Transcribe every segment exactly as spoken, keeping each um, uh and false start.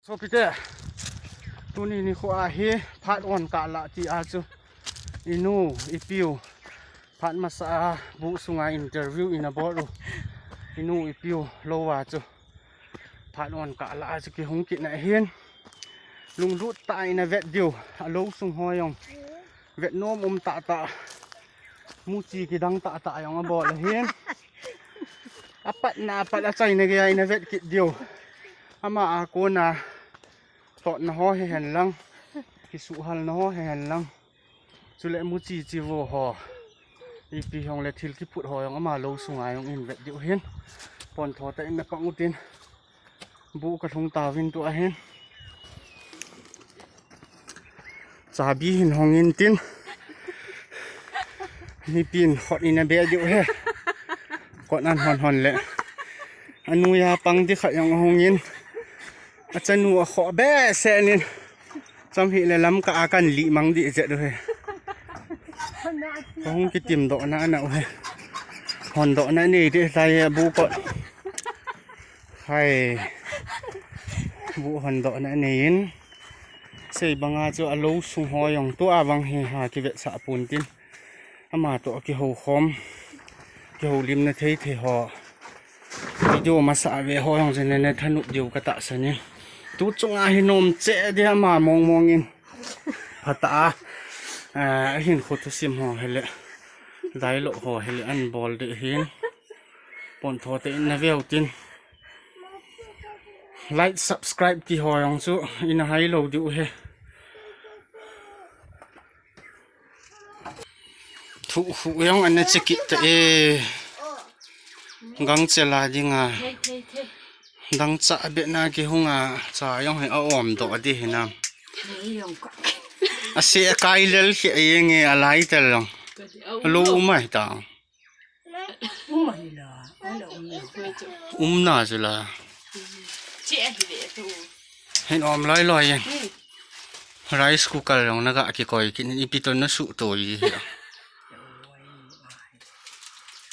Sopite, tuni nikho a hi phat on kah lah ti a chu, inu, ipiu, phat masa a buh sunga interview ina bol u, inu, ipiu lou a chu phat on kah lah a chu kihung kit na hin, lunglut tah in ina vet diu, alou sung ho jong vet nom um tah tah, muchi kidang tah tah jong abol ahin. Apatna apat, achaina geiya ina vet kit diu. Ama a kona totna ho hihen lang, kisuhhalna ho hihen lang, chule muchi chivo ho, ipi hung le thil kiphut ho jong ama lou sunga jong in vet diu hin. Pontho tah in na pang utin. Buh ka lhung tauvin tua hin. Chabi hin hong in tin. Mipin khut in a be diu he. Kot an hon hon le. Anu a pang di khat jong hong in. Achanu a kho be se nin. Chom hi le lam ka a kan li mang di je du he. Hong kitim doh na na u he. Hon doh na nei di lai buh kot. Hai. Buh hon doh na nei in. Sei banga chu alou sung ho jong tua bang hi ha kivetsah pon tin. Ama toh kihou khom, kihoulimna thei thei ho. Video masa a ve ho jong jin ne thanop diu ka tahsan in. Tu chunga hi nom che di ama mong mong in. Phatah a, eh, ahin kho thusim ho hile. Dialogue ho hile an bol di hin. Pontho tah in na veu tin. Like, subscribe ti ho jong chu ina hai lou diu he. Thu hu jong ana che kit ta e. Gangchel a dinga. Dangchah beh na kihung a cha jong hi a om doh di hinam. Ase a kai lel khi a jeng e a lai tel jong. Alou um ahi ta. Um na chu la. Hin om loi loi in. Rice cooker jong na ga kikoi kit in ipi ton na suh toi hi.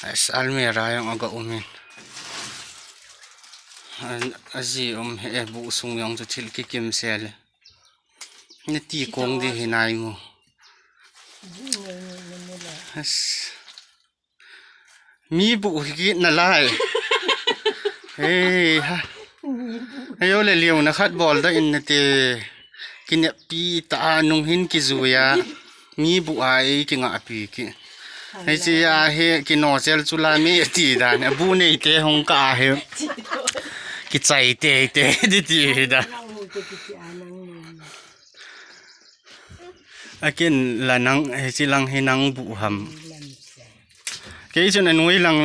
As almirah jong aga um in. An, aji um he buh sung jong chu thil kikim sel. Na ti kong di hi nai mo. As. Mi buh hi kit na lai. Hei ha. Ayo le liu na khat bol da in na te. Kineppi ta a nung hin kizui a. Mi buh a ei kingahpi ki. Hei chi a he kino chel chu la mi ti dan. Buh nei te hung ka a he. Kichai te te di ti hi da. Akin la nang, hichi lang hi nang buh ham. Kei chun anoi lang,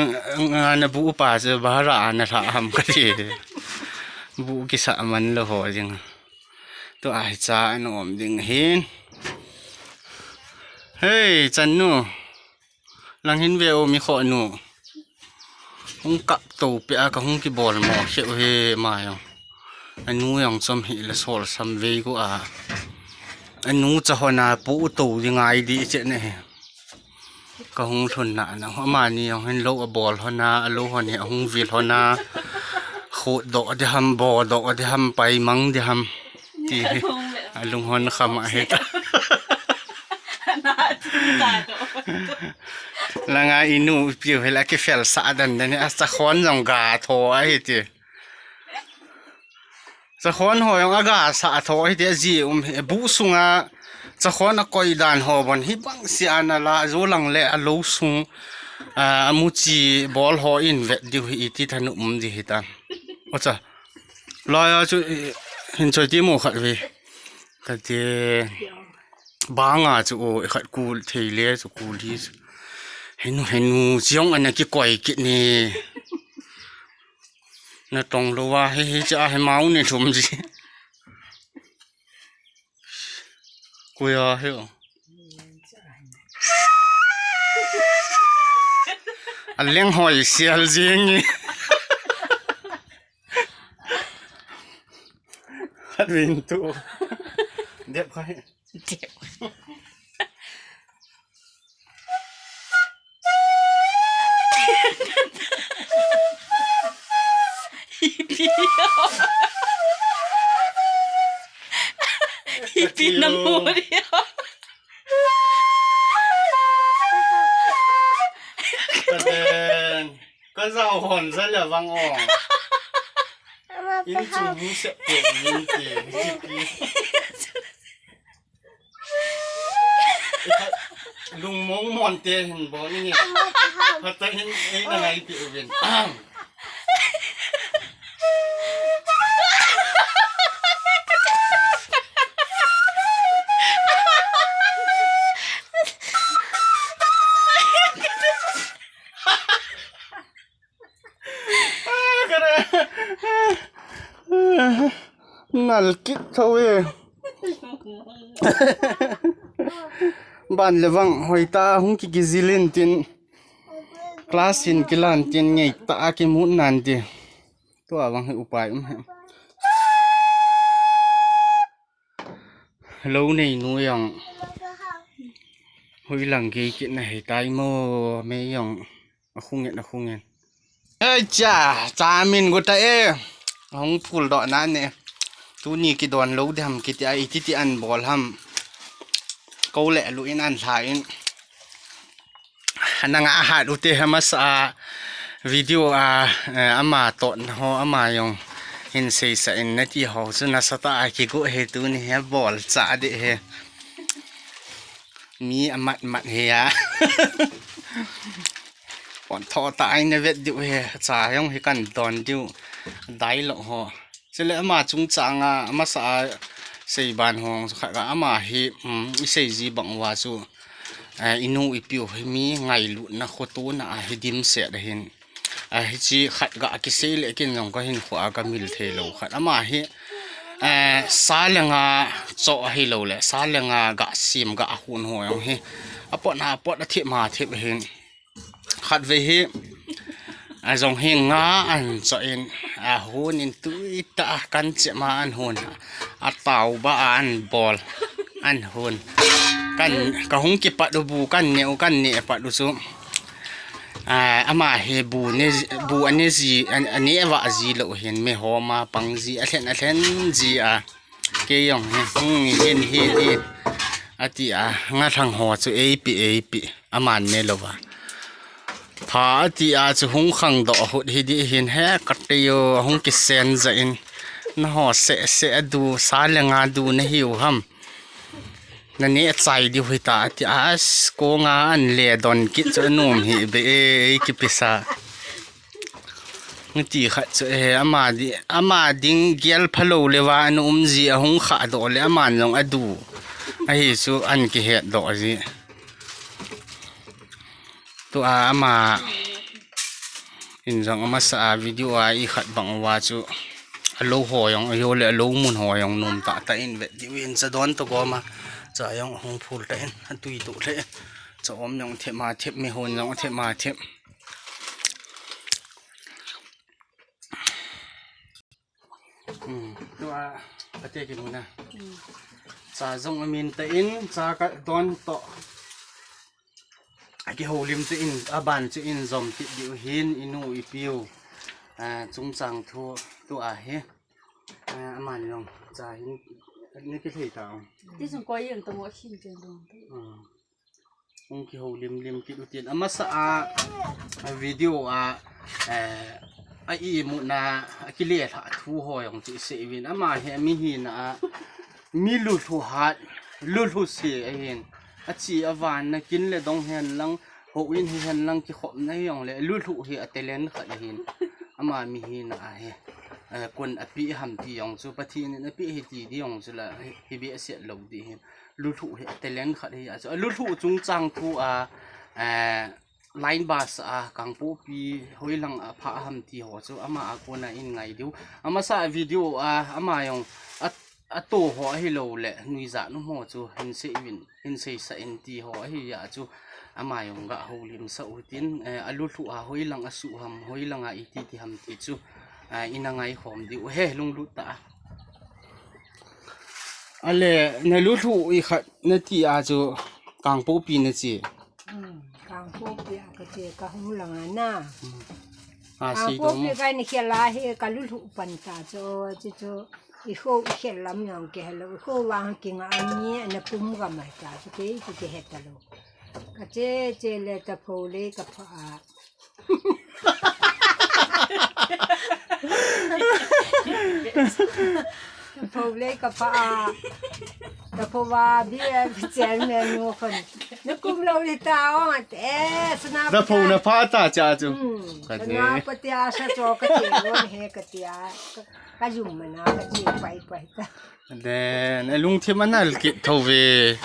ah, na buh pa chu bahara a na lha ham ka ti. Buh kisa man lo ho jing. Tu a hicha an om ding hin. Hei, Channu. Lang hin ve o mi kho nu. Hung kap to pe a ka hung kibol mo se u he ma jong. Anu jong chom hi la sol sam ve ko a. Anu cha hona pu u to di ngai di che ne he. Ka hung lhun na na ho ma ni jong hin lo a bol hona a lo hon hi a hung vil hona. Khut do di ham bo do di ham pai mang di ham. Ti hi. A lung hon kham a he ta. Langa inu piu hila kifel sa dan dan a sa khon jong ga tho a hi ti. Sa khon ho jong a ga sa tho hi ti a ji um hi bu sunga sa khon a koi dan ho bon hi bang si ana la zo lang le a lo sung a muchi bol ho in vet diu hi ti than um di hi ta. Ocha. Laya chu hin choi ti mo khat ve. Ka ti. Banga chu o khat kul thei le chu kul hi chu. Henu henu chiong ana kikoi kit ni. Na tong lo wa he he cha he mau ni thum ji. Kuya he o. A leng hoi sial jing. Khat vin tu. Dep khai. Ipi na mu dia. Ka den. Ka zau hon za le vang ong. In chung mu se pe min te. Lungmong mon te hin bol ni. Phat ta hin ei na ngai ti uvin. Nal kit tho e. Ban le vang hoita hung ki kizilin tin. Class in kilan tin ngei ta a kimu nan ti. Tua vang hi upai um he. Lo nei nu jong. Hui lang gei kit na he tai mo me jong. A khungen, a khungen. Ei cha, cha min gu ta e. Hung phul doh na ne. Tuni kidon lo dem kiti a iti ti an bol ham. Ko le lu in an tha in. Nanga a hat u te ha masa a video a, eh, ama to na ho ama jong hin sei sa in na ti ho chu na sa ta a ki gu he tuni he bol cha de he. Mi amat mat he a. Pon tho ta ai na vet diu he cha jong hi kan don diu dai lo ho. Chule ama chungchang a, ama sa a sei ban hong khat ka ama hi, um, i sei ji bang uva chu, eh, i nu i piu hi mi ngailutna khotona a hi dimset ahin. A hichi khat ga kisei le kin jong ka hin kho a ka mil thei lo khat. Ama hi, eh, sa le nga cho ahi lo le, sa le nga ga sim ga hun ho jong hi. A pot na pot a thip ma thip hin. Khat ve hi, a jong hi nga an cho in, a hun in tui ta kan che ma an hun. A tau ba an bol an hun. Kan ka hung kipat u bu kan ne u kan ne pat u chu. A, ama hi bu ne, bu a ne ji, a, a ne va ji lo hin me ho ma pang ji, a thlen, a thlen ji a. Kei jong hi, hmm, hin, hin, hin. A ti a, nga thang ho chu ei pi, ei pi. A man ne lo va. Pha a ti a chu hung khang doh hut hi di hin he ka te yo, hung kisen ja in. Na ho se, se a du, sa le nga du na hiu ham. Na ne chai diu hi ta, ati a, as, ko nga an le don kit chu a nom hi be e, ei kipisa. Ngi ti khat chu e, ama di, ama ding gel pha lo le va an um ji a hung kha doh le, aman jong a du. Ahi chu an kihet doh ji. Tua ama in jong ama sa a video a i khat bang uva chu a lo ho jong, a yo le a lo mun ho jong nom ta ta in vet diu in cha don to goma cha jong hung phul ta in a tui tu le cha om jong thep ma thep me hon jong thep ma thep. Hmm, tua, ate ki muna. Hmm. Cha jong amin ta in, cha ka don to. A ki holim chu in, a ban chu in jom ti diu hin, i nu i piu. A, chungchang thu, tu a hi. A, aman jong, cha hin, ni ki thei ta. Ti sung ko yeng to mo khin chen dong. Hmm. Hung kiho lim lim kit utin. Amasa a, a video a, eh, a imutna, a kile lha thu ho jong chu i sei uvin. Ama hi mi hina a, mi lulhu hat, lulhu se ahin. A chi a van na kin le dong hen lang, ho in hi hen lang kikhopna hi jong le, lulhu hi a talent khat ahin. Ama mi hina a hi, eh, kun a pi ham ti jong chu, Pathen in a pi hi ti di jong chu la, hi, hi be a set lo di hin. Lulhu hi a talent khat hi a chu. A lulhu chungchang thu a, eh, line bus a, Kangpokpi hoilang a pha ham ti ho chu ama a kona in ngai diu. Amasa a video a, ama jong a, a to ho ahi lo le, nuijat nu ho chu hin sei uvin, hin sei sa in ti ho ahi a chu. Ama jong ga holim sa utin, eh, a lulhu a hoilang a su ham, hoilang a iti ti ham ti chu, eh, ina ngai khom diu. He, lunglut ta a. Ale, na lulhu i khat na ti a chu Kangpokpi na chi. Hmm, Kangpokpi a ka chi ka hung lang a na. Hmm. A si dong. Kangpokpi ka ni khia la hi ka lulhu pan ta chu, chu chu. I kho i khel lam jong kihe lou, i kho vang kinga ani ana pum gam ahi ta, chu kei chu kihe talou. Ka che che le Tapho lei ka pha a. Tapho lei ka pha a. Tapho va bi a chairman nu khon. Na kum lou ni ta o, eh, sana Tapho na pha ta cha chu. Hmm, ka sana che. Pati a sa cho ka che lo he ka ti a. Ka, ka jum mana ka che pai pai ta. Then, a lungthim a nal kit tho ve.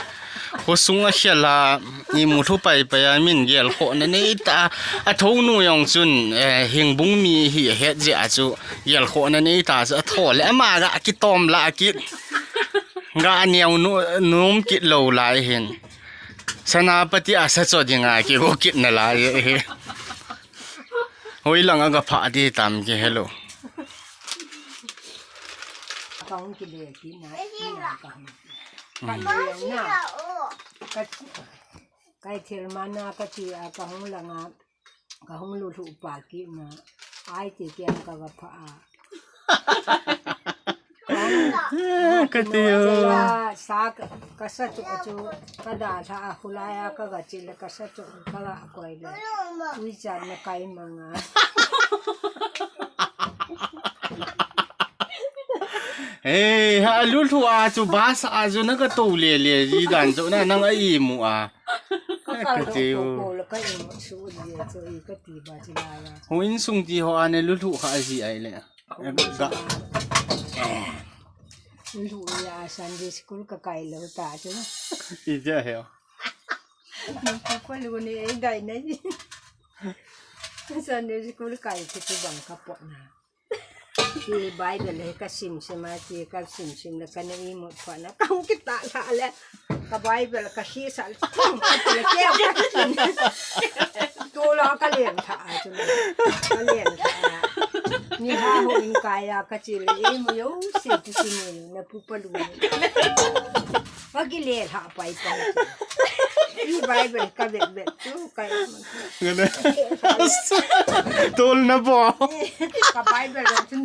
Khosung a khel a, imu lhu pai pai a, min gelkhohna nei ta. A thonu jong chun, eh, Hengbung mi hi a het jeh a chu, gelkhohna nei ta chu, a tho le, ama ga kitom la kit. Ga neo nu, nom kit lou lai hin. Sanapati a sa cho dinga kigo kit na lai hi. Hoi lang a ga pha di tam kihe lou. Ka hung kile kit na, ina ka hung. Ka le na. Ka, ka thil mana ka ti a ka hung langa, ka hung lulhu pa kit na. Ai ti kiam ka ga pha a. Ka ti o. Sa ka, ka sa chu chu ka dalha a, khulai a ka ga che le ka sa chu ka ga koi le. Ui chan na kai manga. Hei, ha lulhu a chu bus a chu na ka to le le ji dan chu na nang a imu a. Ka ti o. Ko la ka imu su le chu i ka ti ba chi la la. Ho insung ti ho a ne lulhu kha ji ai le. Ga. Lulhu ya Sunday school ka kai lou ta chu. I ja he. Ko lu ni ai dai na ji. Sunday school kai chu chu bang ka po na. Ti Bible he ka sim sim a, ti ka sim sim le ka na imu pha na ka hung kita la le. Ka Bible ka khi sa le, tum, ka ti le, keu ka ti. Tu lo ka len tha a chu le. Ka len tha a. Ni ha ho in kaya ka chi le, imu yo, si ti si ni, na pu pa lu. Ka ki le tha pai pai. I Bible ka vet vet chu, ka Ngana. Tol na po. Ka Bible lam chun.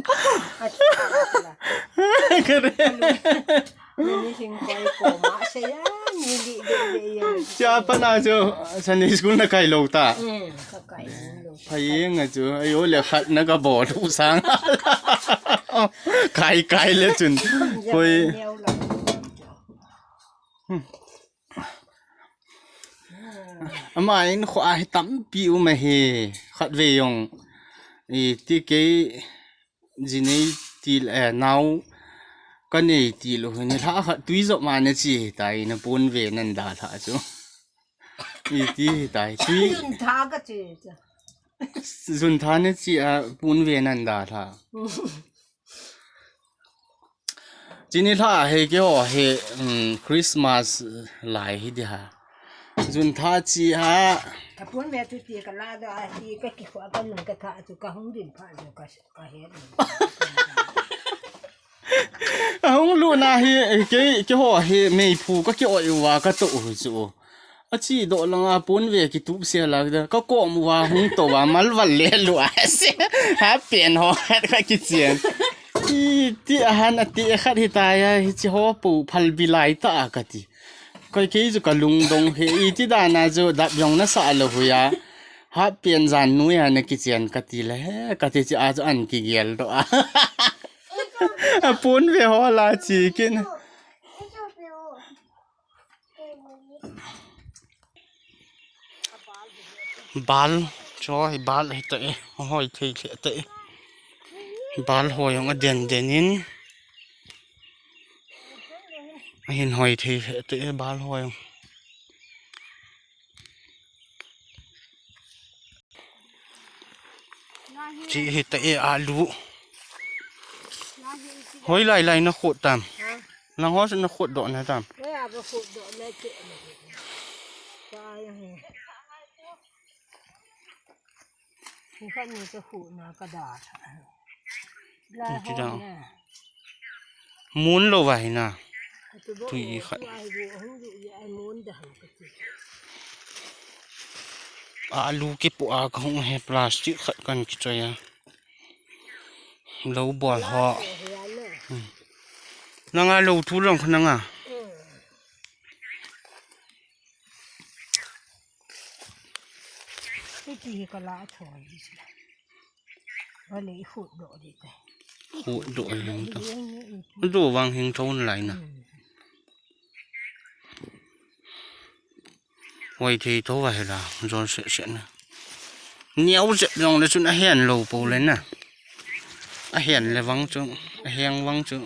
Kare. Ni hing koi ko ma se ya, ni li de de ya. Cha pa na jo, Sunday school na kai lou ta. Hmm, ka kai lou. Phai nga chu, ayo le khat na ka bol u sang. Kai kai le chun. Koi. Neo la. Hmm. Ama in kho a hi tampi um ahi, khat ve jong. I ti kei ji nei ti le, eh, nao ka nei ti lou hi ni lha khat tui jop ma na chi hi tai na pon ve nan da lha chu. I ti hi tai. Tui. Jun tha ka chi chu. Jun tha na chi a pon ve nan da lha. Chini lha he ke ho he, um, Christmas lai hi di ha. Jun tha chi ha. Ka pun me tu ti ka la da hi ka ki khwa ka nun ka tha chu ka hung din pha jo ka, ka he. A hung lu na hi ke, ke ho he mei phu ka ki oi wa ka to u chu. A chi doh langa pon ve kitup sia lak da. Ka kom uva hung to uva mal val le lua se. Ha pen ho khat ka kichian. I ti a han a ti a khat hi ta ya hi chi ho pu phal bi lai ta a ka ti. Koi kei chu ka lungdong he i ti dan a chu dap jong na sa lo hu ya. Ha pen jan nu ya na kichian ka ti le he ka ti chi a chu an kigel doh a. A pon ve ho la chi kin. Bal, cho hi bal hi ta e, hoi thei lheh ta e. Bal hoi jong a den den in. A hin hoi thei lheh ta e, bal hoi jong. Chi hi ta e alu. Hoilai lai na khut tam. Ha? Lang ho na khut doh na tam. Hoilai ba khut doh na che. Pa ya he. Ni khat ni ka khut na ka da. Ti dang. Mun lo vai na. Tui khat. Alu kipu a ka hung he plastic khat kan kichoi a. Lo bol ho. Hmm. Nanga lo thu long kha nanga. Hiti hi ka la a thon. Wale i khut do di te. Khut do di te. Do vang hing thon lai na. Hoi thei tho va hela, jol se se na. Niau jep jong le chun a hian lo po le na. A hian le vang chu, a hiang vang chu.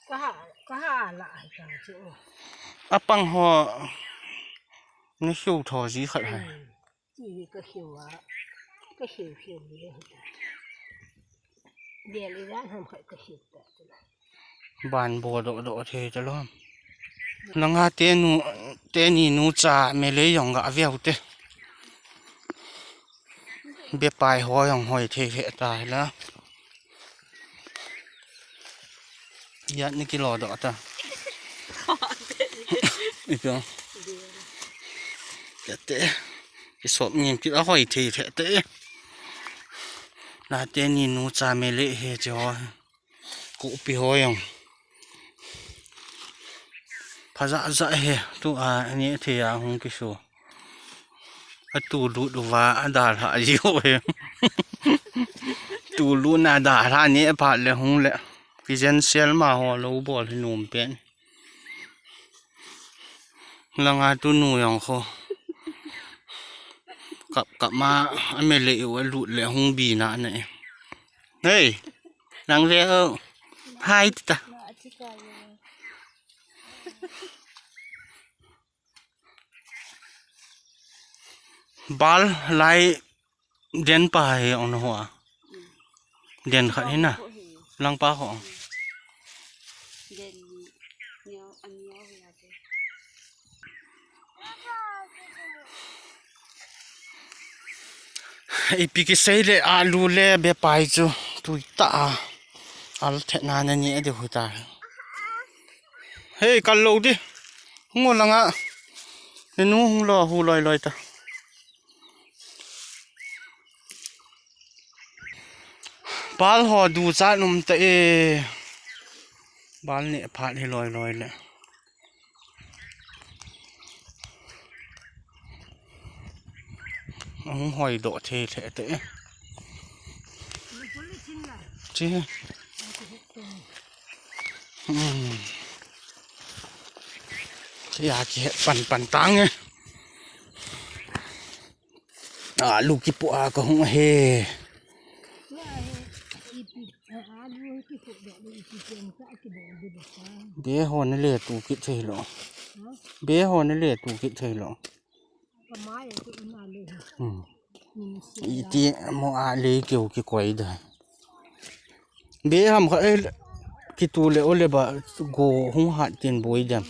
Ka ha, ka ha la ai ka chu. A pang ho ni hiu tho ji khat hai. Ti ka hiu a, ka hiu hiu ni. Dia li ran ham khat ka hiu ta. Ban bo do do the ta lo. Nanga te nu, te ni nu cha me le yong ga veu te. Be pai ho yong hoi the he ta la. Yat ni kilo do ta. Ito. Te te. Ki sop ngin ki a hoi the the te. La te ni nu cha me le he che ho. Kopi ho yong. Pha za za he tu a ni the a hung ki su. A tu lut uva a dal ha ji ho he. Tu lut na dal ha ni a phat le hung le. Ki jen sel ma ho lo bol hi num pen. Langa tu nu yong kho. Kap kap ma a me le u a lut le hung bi na ne. Hey, nang ve o. Hai ta. Bal lai den pa hi ong na ho a. Den khat hi na. Lang pa ho. Ipi kisei le alu le be pai chu tui ta a. Al the na na ni a de hu ta. Hei, kal lo di. Hung o langa. Nenu hung lo hu loi loi ta. Bal ho du cha num ta e. Bal ne phat hi loi loi le. Hung hoi do the the te. Chi. Hmm. Chi a ki het pan pan tang e. Alu kipu a ka hung he. Be ho na le tu kit thei lo. Be ho na le tu kit thei lo. Hmm. Iti mo a le keu ki koi da. Be ham kha e kitu le o le ba go hung hat tin boi dem.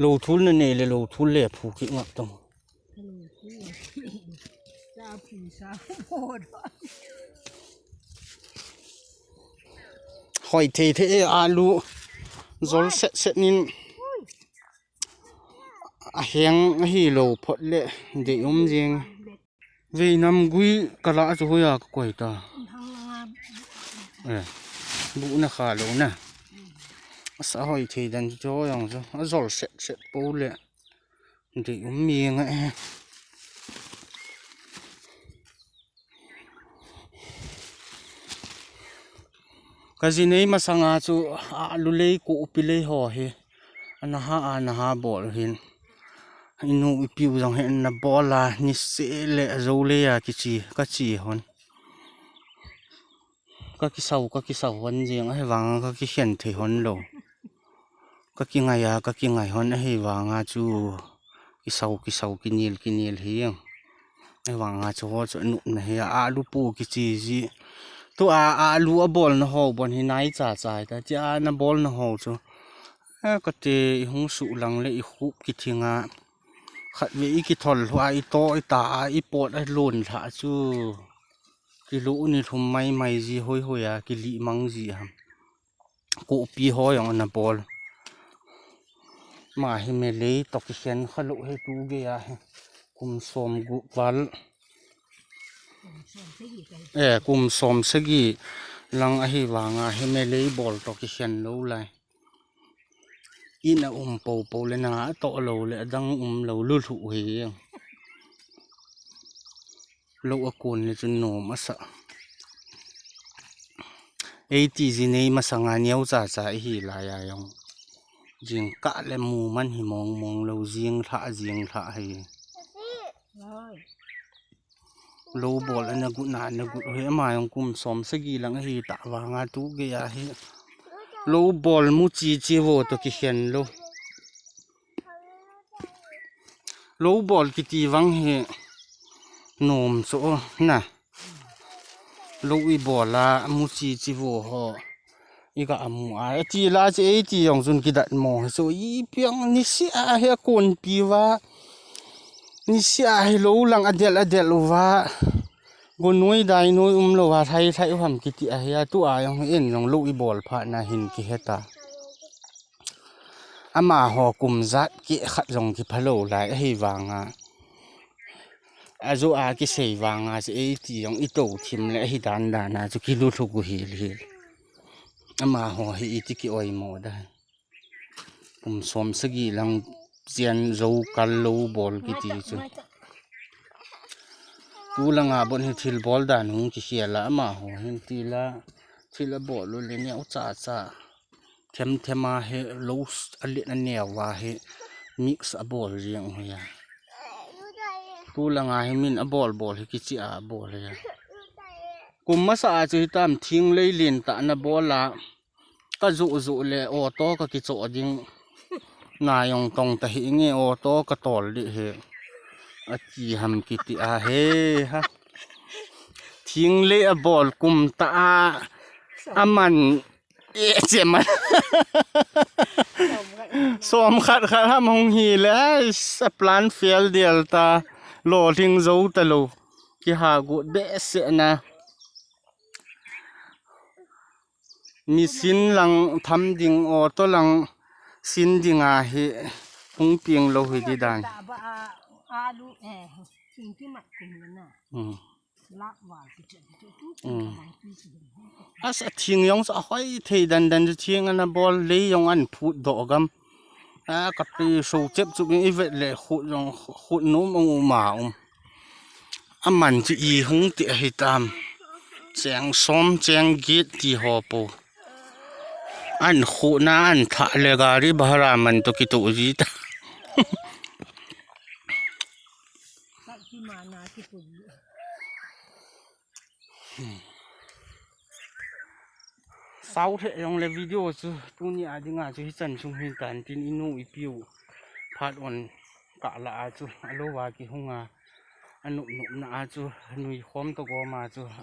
Lo thul na nei le lo thul le phu ki ngap tong. Hoi thei thei e alu jol set set nin a heng a hi lo phot le dei um jing. Veinam gui kala chu hoiya ka koi ta. Eh, bu na kha lo na. Asa hoi thei dan chu jong chu a jol set set po le. Dei um mi nga e. Ka ji nei masanga chu alu lei kopi lei ho hi. Ana ha, ana ha bol hin. Inu ipiu jong hi ana bol a ni se le a jo lei a kichi, ka chi hon. Ka kisau, ka kisau hon jeng ahi vanga ka kikhen thei hon lo. Ka kingai a, ka kingai hon ahi vanga chu kisau, kisau, kinil, kinil hi jeng. Ahi vanga chu ho chu nupna hi a, alu pu kichi ji. Tu a, alu a bolna ho bon hi nai cha cha ta. Ti a na bolna ho chu. A ka te i hung su lang le i khup kithing a. Khat ve i kithol hua i to i ta a i pot a lon lha chu. Kilu ni lhum mai mai ji hoi hoi a, kili mang ji ham. Kopi ho jong ana bol. Ma hi me lei to kikhen kha lo he tu ge a he. Kum som gup val. Eh, kum som sagi lang ahi vanga hi melei bol to kikhen lou lai. In a um popo le na a to lou le adang um lou lulu hi. Lou a kun le chun nom asa. Eiti ji nei masanga neo cha cha ihi lai a jong. Jing ka le mu man hi mong mong lou jing lha jing lha hi. Lou bol ana gu na na gu he ma jong kum som sagi lang hi ta vanga tu ge a hi. Lou bol mu chi chi vo to kikhen lou. Lou bol kiti vang hi nom so na. Lou i bol a mu chi chi vo ho. I ka amu a. Ti la chi ei ti jong chun kidat mo. So i piang ni si a he kon pi va. Ni si a he lou lang adel adel u va. Go noi dai noi um lou va thai thai u ham kiti a he a tu a jong en jong lou i bol pha na hin ki he ta. Amaho kum jat keh khat jong kipha lou lai ahi vanga. Ajo a kisei vanga se ei ti jong i to thim le ahi dan dan a chu kilu thlu gu hil hil. Amaho hi iti ki oimo dan. Kum som sagi lang chian zo kal lou bol kiti chu. Tu langa bon hi thil bol dan hung kikhel a amaho hin ti la thil a bol u le neo cha cha. Them them a hi lou a len a neo a hi mix a bol jeng u hi a. Tu langa hi min a bol bol hi kichi a bol hi a. Kum masa a chu hitam thing lei lin ta na bol a ka ju ju le auto ka kicho ding na jong tong ta hi nge auto ka tol di hi. A ti ham kiti a he ha. Thing lei a bol kum ta a aman E, che man. Som khat khat ham hung hi le, ai, a plan fail del ta. Lo thing zo ta lo. Ki ha gu be se na. Mi sin lang tham ding, auto lang sin ding a hi hung piang lo hi di dan. Alu, eh, thing ti mat kum na. Hmm. Asa thing jong sa hoi thei dan dan chu thing ana bol lei jong an phut doh gam. A ka ti so chep chu i vet le khut jong khut nom ong um a um. Aman chu i hung ti ahi tam. Cheng som cheng get ti ho po. An khut na an tha le gari bhara man to kitu ji ta. Sao the jong le video chu tuni a dinga chu hichan chung hin tan tin i nu i piu phat on ka la a chu alo va ki hung a, a nup nup na a chu nui khom to gom a chu